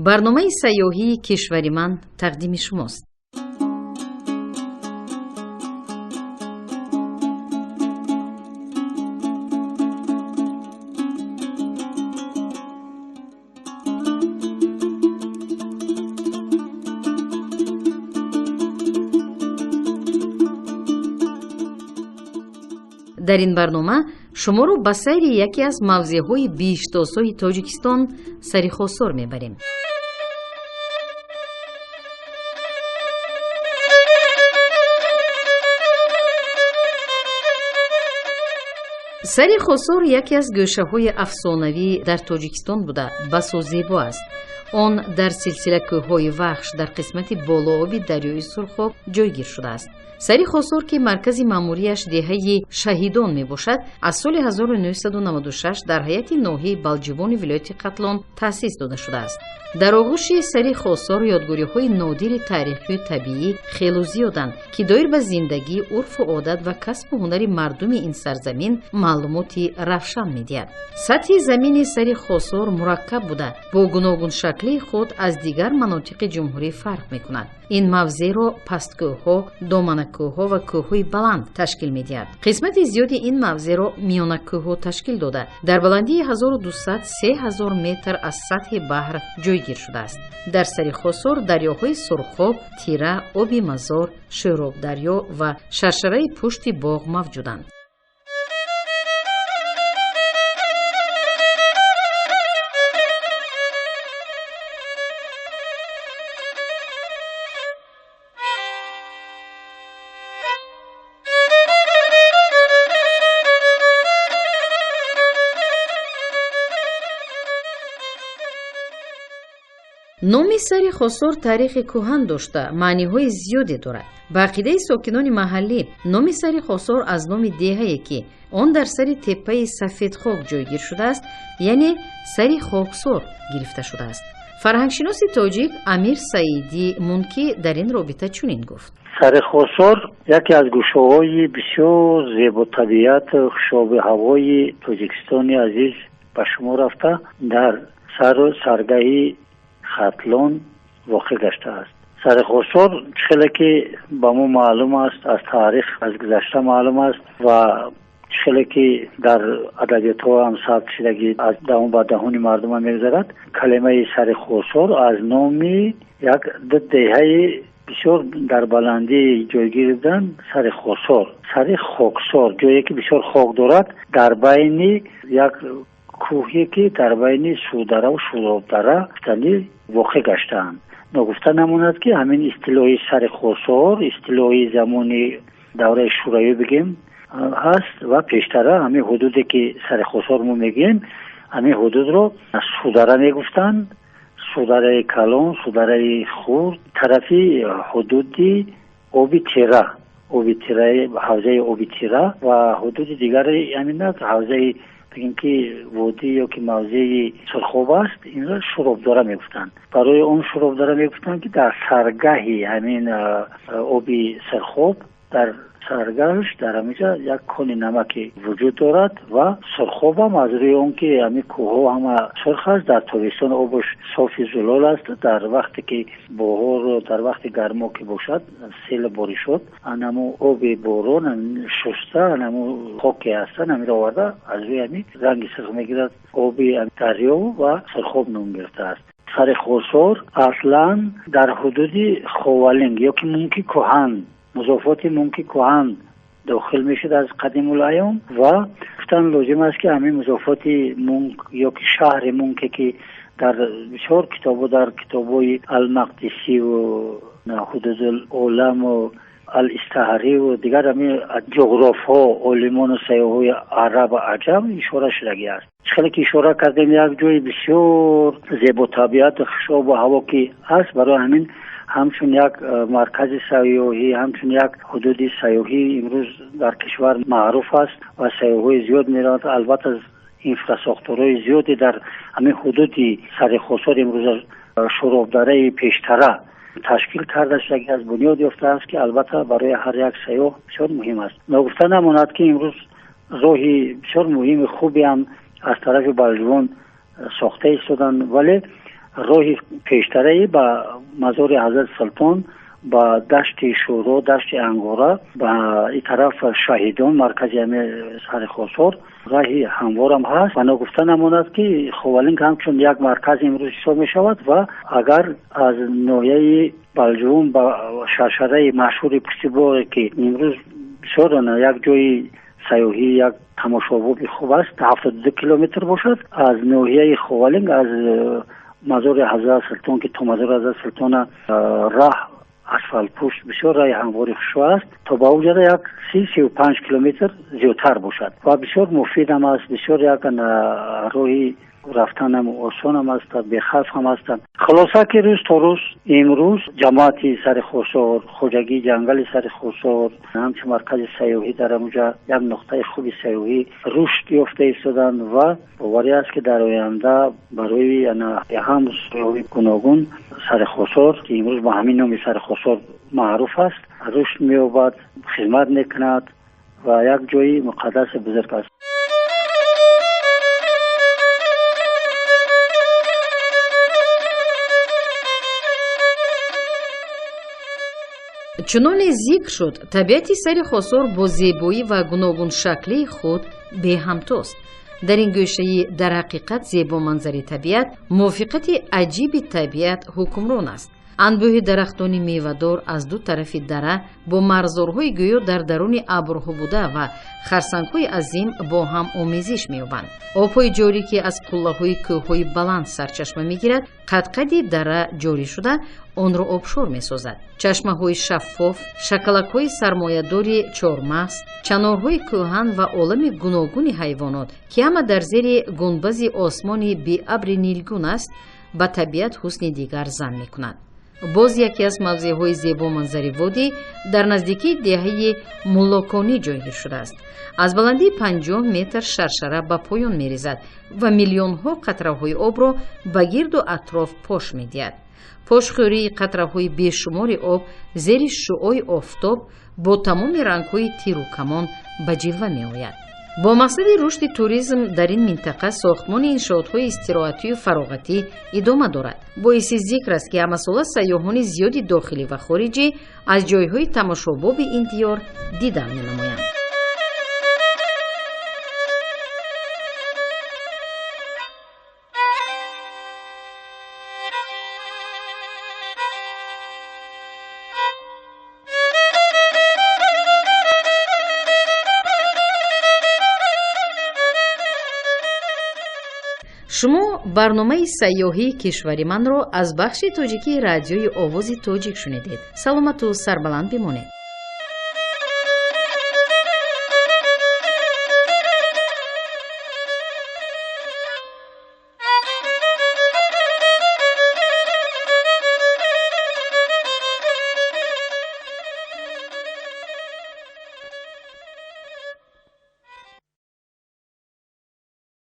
Барномаи сайёҳии кишвари ман тақдими шумост. Дар ин барнома шуморо ба сайри яке аз мавзеъҳои биҳиштосои Тоҷикистон Сари Хосор мебарем. Сари Хосор яке аз гӯшаҳои афсонавӣ дар Тоҷикистон буда, басо зебо аст. Он дар силсила кӯҳҳои Вахш дар қисмати болооби дарёи Сурхоб ҷойгир шудааст. Сари Хосор, ки маркази маъмурияш деҳаи Шаҳидон мебошад, аз соли 1996 дар ҳайати ноҳияи Балҷувони вилояти Хатлон таъсис дода шудааст. Дар оғӯши Сари Хосор ёдгориҳои нодири таърихию табиӣ хело зиёданд, ки доир ба зиндагӣ, урфу одат ва касбу ҳунари мардуми ин сарзамин маълумоти равшан медиҳад. Сатҳи замини Сари Хосор мураккаб буда, бо гуногуншаклии худ аз дигар манотиқи ҷумҳурӣ фарқ мекунад. Ин мавзеъро пасткӯҳҳо, доманакӯҳҳо ва кӯҳҳои баланд ташкил медиҳад. Қисмати зиёди ин мавзеъро миёнакӯҳҳо ташкил дода, дар баландии 1200-3000 метр аз сатҳи баҳр ҷойгир шудааст. Дар Сари Хосор дарёҳои Сурхоб, Тира, Оби Мазор, Шӯробдарё ва шаршараи пушти боғ мавҷуданд. Номи Сари Хосор таърихи кӯҳан дошта, маъниҳои зиёде дорад. Ба ақидаи сокинони маҳаллӣ, номи Сари Хосор аз номи деҳае, ки он дар сари теппаи сафедхок ҷойгир шудааст, яъне Сари Хоксор гирифта шудааст. Фарҳангшиноси тоҷик Амир Саидӣ Мункӣ дар ин робита чунин гуфт: Сари Хосор яке аз гӯшаҳои бисёр зеботабиат, хушоби ҳавои Тоҷикистони азиз ба шумор рафта, дар сару саргаҳи Хатлон воқеъ гаштааст. Сари Хосор хеле ки ба мо маълум аст, аз таърих, аз гузашта маълум аст ва хеле ки дар адабиётҳо ҳам сабт шудагӣ, аз даҳон ба даҳони мардум ҳам мегузарад. Калимаи Сари Хосор аз номи як ду деҳаи бисёр дар баландӣ ҷойгир буданд, Сари Хосор, Сари Хоксор, ҷое ки бисёр хок дорад, дар байни як кӯҳе ки дар байни Судара ва Шӯробдара гуфтанӣ воқеъ гаштаанд. Ногуфта намонад, ки ҳамин истилоҳи Сари Хосор истилоҳи замони давраи шӯравӣ бигем ҳаст ва пештара ҳамин ҳудуде ки Сари Хосор мо мегӯем, ҳамин ҳудудро Судара мегуфтанд, Судараи калон, Судараи хурд, тарафи ҳудуди оби Тира, оби Тираи ҳавзаи оби Тира ва ҳудуди дигари ҳамин аст, ҳавзаи бигем ки водӣ ё ки мавзеи Сурхоб аст, инро Шӯробдара мегуфтанд. Барои он Шӯробдара мегуфтанд, ки дар саргаҳи ҳамин оби Сурхоб, дар саргаҳаш дар ҳаминҷа як кони намаке вуҷуд дорад ва Сурхобам аз рӯи он ки ҳамин кӯҳҳо ҳама сурх аст, дар тобистон обаш софи зулол аст, дар вақте ки баҳор, дар вақти гармо ки бошад, сел боришот, анамо оби борон шуста, анамо хоке ҳастанд, ҳаминро оварда аз рӯи ҳамин ранги сурх мегирад оби дарё ва Сурхоб ном гирифтааст. Сари Хосор аслан дар ҳудуди Ховалинг ё ки Мунки кӯҳан, музофоти Мунки кӯҳан дохил мешуд аз қадимулайём ва гуфтан лозим аст, ки ҳамин музофоти Мунк ё ки шаҳри Мунке ки дар бисёр китобҳо, дар китобҳои Алмақдисиву Ҳудудул-оламу Ал-Истаҳриву дигар ҳамин ҷуғрофҳо, олимону сайёҳҳои арабу аҷам ишора шудагӣ аст. Хеле ки ишора кардем, як ҷои бисёр зеботабиату хушобу ҳаво ки ҳаст, барои ҳамин ҳамчун як маркази сайёҳӣ, ҳамчун як ҳудуди сайёҳӣ имрӯз дар кишвар маъруф аст ва сайёҳҳои зиёд мераванд. Албатта инфрасохторҳои зиёде дар ҳамин ҳудуди Сари Хосор имрӯз Шӯробдараи пештара ташкил карда шуда, ки аз бунёд ёфтааст, ки албатта барои ҳар як сайёҳ бисёр муҳим аст. Ногуфта намонад, ки имрӯз роҳи бисёр муҳими хубе ҳам аз тарафи Балҷувон сохта истоданд, вале Роҳи пештараи ба мазори Ҳазрат Султон, ба дашти Шӯро, дашти Ангора, ба ин тараф Шаҳидон, маркази ҳами Сари Хосор роҳи ҳамворам ҳаст. Ва ногуфта намонад, ки Ховалинг ҳамчун як марказ имрӯз ҳисоб мешавад ва агар аз ноҳияи Балҷувон ба шаршараи машҳури Пуштибоғе, ки имрӯз бисёр як ҷои сайёҳӣ, як тамошобоби хуб аст, 72 километр бошад, аз ноҳияи Ховалинг, аз мазори Ҳазрат Султон, ки то мазори Ҳазрат Султона роҳ асфалтпӯш, бисёр роҳи ҳамвори хушрӯ аст, то ба оҷада як 35 километр зиёдтар бошад ва бисёр муфидам аст, бисёр як роҳи рафтанам осонам аст, бехавф ҳам ҳастанд. Хулоса ки рӯз то рӯз имрӯз ҷамоати Сари Хосор, хоҷагии ҷангали Сари Хосор ҳамчун маркази сайёҳӣ дар онҷа як нуқтаи хуби сайёҳӣ рушд ёфта истоданд ва боварӣ аст, ки дар оянда барои ҳам сайёҳии гуногун Сари Хосор, ки имрӯз ба ҳамин номи Сари Хосор маъруф аст, рушд меёбад, хизмат мекунад ва як ҷои муқаддаси бузург аст. Чуноне зикр шуд, табиати Сари Хосор бо зебоӣ ва гуногуншаклии худ беҳамтост. Дар ин гӯшаи дар ҳақиқат зебоманзари табиат мувофиқати аҷиби табиат ҳукмрон аст. Анбӯҳи дарахтони мевадор аз ду тарафи дара бо марғзорҳои гӯё дар даруни абрҳо буда ва харсангҳои азим бо ҳам омезиш меёбанд. Обҳои ҷорӣ, ки аз қуллаҳои кӯҳҳои баланд сарчашма мегирад, қадқади дара ҷорӣ шуда онро обшор месозад. Чашмаҳои шаффоф, шакалакҳои сармоядори чормағз, чанорҳои кӯҳан ва олами гуногуни ҳайвонот, ки ҳама дар зери гунбази осмони беабри нилгун аст, ба табиат ҳусни дигар зам мекунад. Боз яке аз мавзеъҳои зебоманзари водӣ дар наздикии деҳаи Муллоконӣ ҷойгир шудааст. Аз баландии 50 метр шаршара ба поён мерезад ва миллионҳо қатраҳои обро ба гирду атроф пош медиҳад. Пошхӯрии қатраҳои бешумори об зери шуои офтоб бо тамоми рангҳои тиру камон ба ҷилва меояд. Бо мақсади рушди туризм дар ин минтақа сохтмони иншоотҳои истироҳатию фароғатӣ идома дорад. Боиси зикр аст, ки ҳамасола сайёҳони зиёди дохилӣ ва хориҷӣ аз ҷойҳои тамошобоби ин диёр дидан менамоянд. Шумо барномаи сайёҳии кишвари манро аз бахши тоҷикии радиои Овози Тоҷик шунидед. Саломату сарбаланд бимонед.